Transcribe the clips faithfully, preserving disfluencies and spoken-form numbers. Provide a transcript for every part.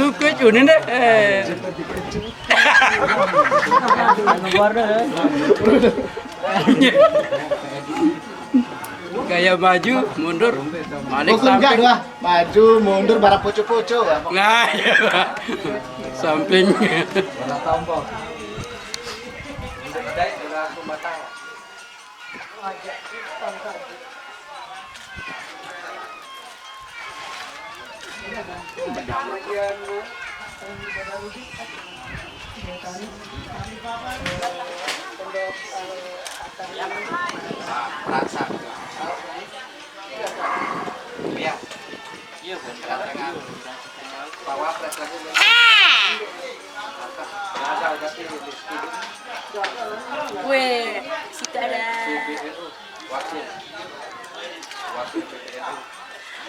Kucunin deh. Eh. Gaya maju, mundur, balik. Hukum samping. Gak dua. Maju, mundur, barang pucuk-pucuk. Nah, iya, Pak. Samping. Weh, situ ada.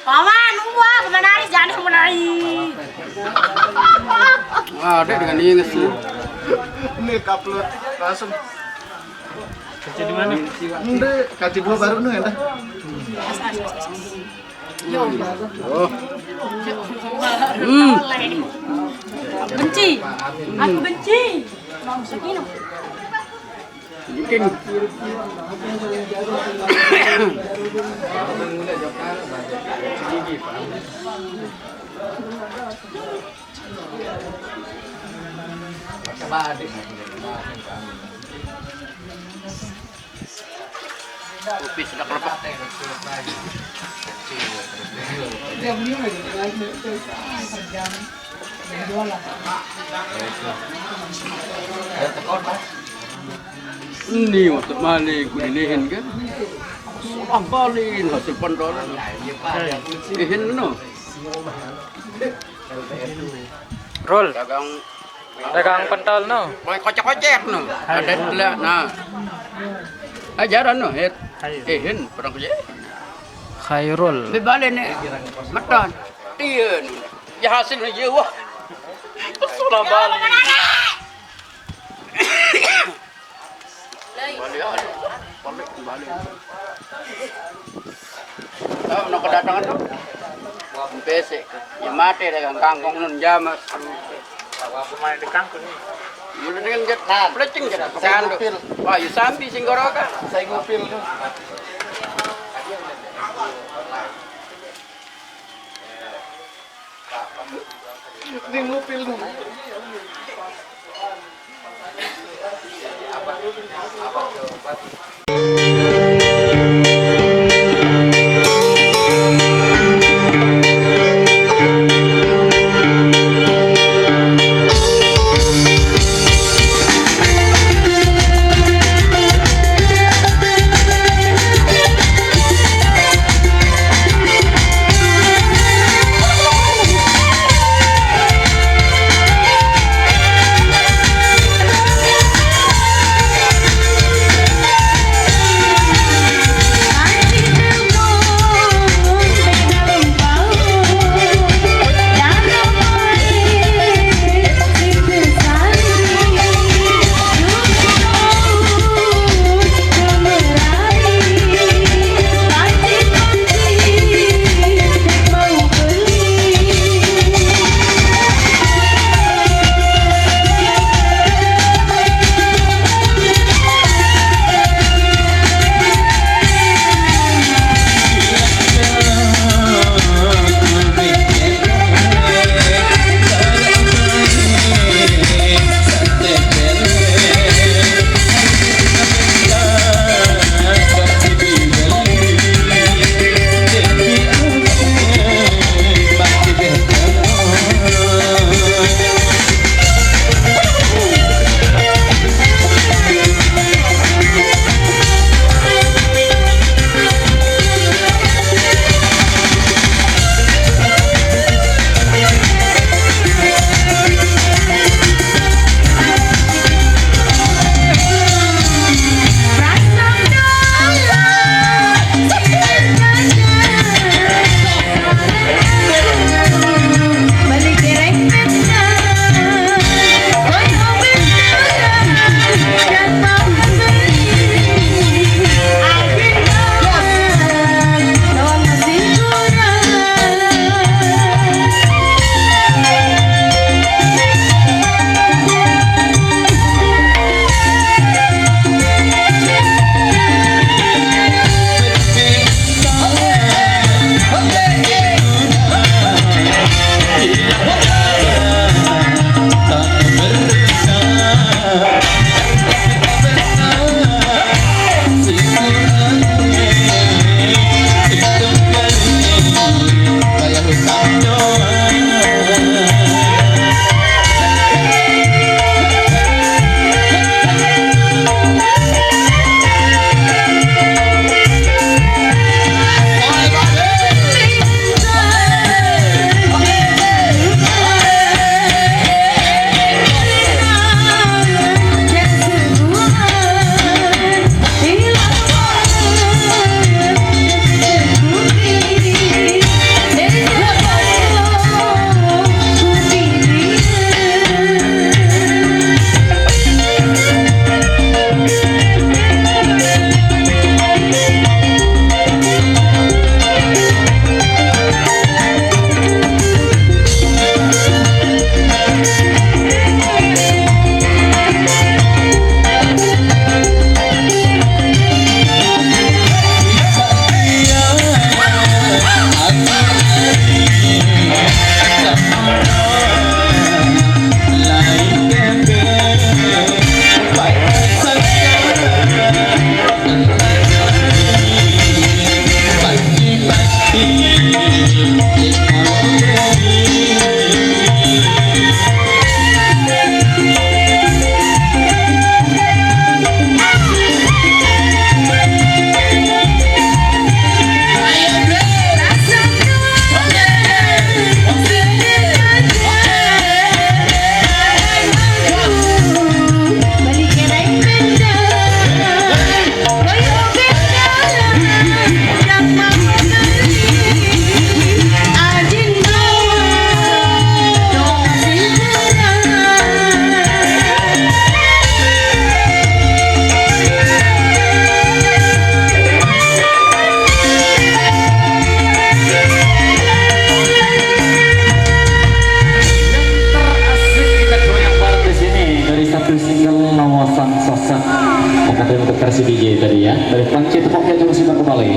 Paman, wah, menarik, jadi menarik. Wah, ada dengan ini sih. Ini kaplok langsung. Kerja di mana? Ini kaji dua baru nih, ada. Oh. Hmm. Benci. Aku benci. Mau segini. Bikin. Kopi sudah kelepek. Ini waktu mali ku inihin kan. Sudah bali hasil pentol. Ihin no. Rul. Dagang, dagang pentol no. Boy kocek-kocek no. Ada lah, nah. Ajaran no, hit. Ayo. Ihin, perang kerja. Khairul. Bebale ne. Meton. Iya no. Ya hasil no, iya, wah. Sudah bali. Kembali, aduh. Balik, kembali. Tahu no kedatangan tuh? Besek. Ya mati dagang kangkung nun jamas. Apa main di kangkung nih? Mulai dengan jet, nah, pelecing jet, saya canduk ngupil. Wah, ya sambi sing goroka. Saya ngupil tuh. Ini ngupil tuh. Versi D J tadi ya, dari Frankie, tepuk tangan dulu sebentar kembali.